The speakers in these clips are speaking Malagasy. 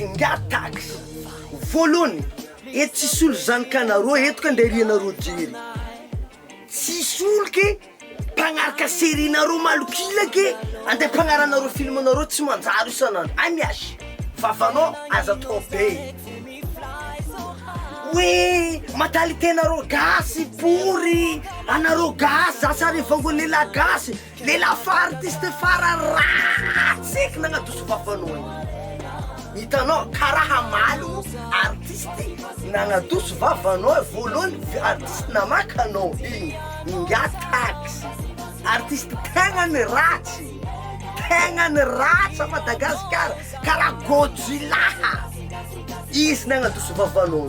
Ingahy tax voalohany eto, tsisy olo zanakanareo eto ka ndeha rianareo jery, tsisy olo ke mpagnaraka série-nareo malokila ke andeha mpagnaranareo film-nareo tsy manjary isan'andro. Ay miasy vavanao, aza atao be hoe mentalité-nareo gasy pory anareo gasy. Za sary vango lehilahy gasy, lehilahy fa artiste fara ratsy eky nagnadoso vavanao igny. Hitanao karaha malo artiste nagnadoso vavanao voalohany, artiste namakanao igny inga taxy, artiste tegna ny ratsy, tegna ny ratsy a Madagasikara, karaha Godzilla izy nagnadoso vavanao,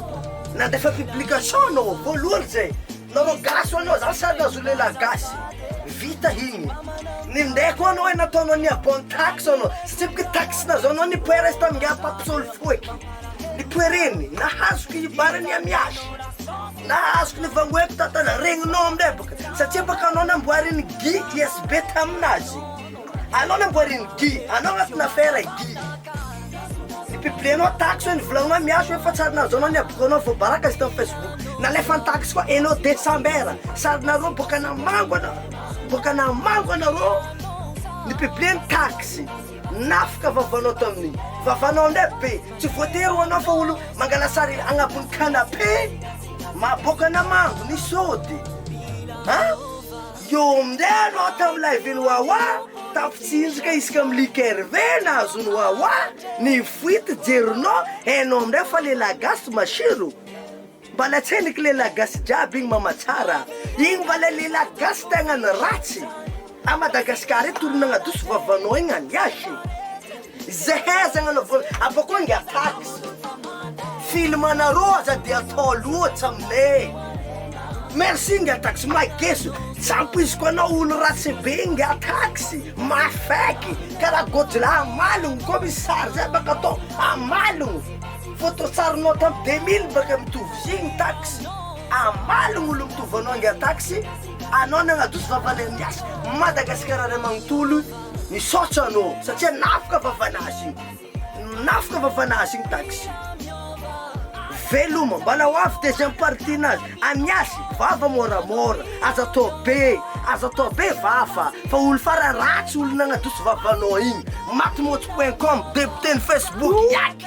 nandefa publication anao voalohany zay nareo gasy anao. Za sary nahazo lehilahy gasy vita igny nindraiky anao hoe nataonao ny abon taxe anao satria boka taxe nahazoanao ny poera izy tamin'ny papisolo foeky ny poereny nahazoko ibarany amiasy nahazoko ny vangoeko tatana regninao amindray boka satria baka anao namboariny Guy ISB taminazy, anao namboariny Guy, anao agnatin'ny affaire Guy ny publienao taxe hoe nivolagninao miasy hoe fa tsary nahazoanao ny abokanao voabaraka izy tamin'ny Facebook nalefa ny taxe koa enao décembre sarinareo boka namango anao, boka namango anareo ny publie ny taxe nafika vavanao tamin'igny vavanao ndray be. Tsy voatery ho anao fa olo mangala sary agnabon'ny canapé maboaka namango ny sody a eo amindray anao tamy live-ny Wawa tampitsinjaka isaka amy likerve nahazony Wawa ny fuite jerinao hainao amindray fa lehilahy gasy masiro mbala tsendriky lehilahy gasy jiaby igny mamatsara igny, mbala lehilahy gasy tegna ny ratsy a Madagasikara eto, olo nagnadoso vavanao igny aniasy zahay aza agnanaovana abakao inga taxe film anareo aza de atao loatra aminay. Merci inga taxe mageso, tsy ampoiziko anao olo ratsy be inga taxe mafaiky karaha Godzilla amalogno koa misy sary zay baka atao amalogno photo sarinao tamy 2000 baka mitovy zigny taxe amalogno olo mitovy anao inga taxe. Anao nagnadoso vavanay miasy Madagasikara ray manontolo misaotra anao satria nafika vavanazy igny, nafika vavanazy igny taxe. Veloma, mbala ho avy deuxième partie nazy amiasy vava moramora, aza atao be, aza atao be vava fa olo fara ratsy olo nagnadoso vavanao igny matimotsy.com député ny Facebook yaky.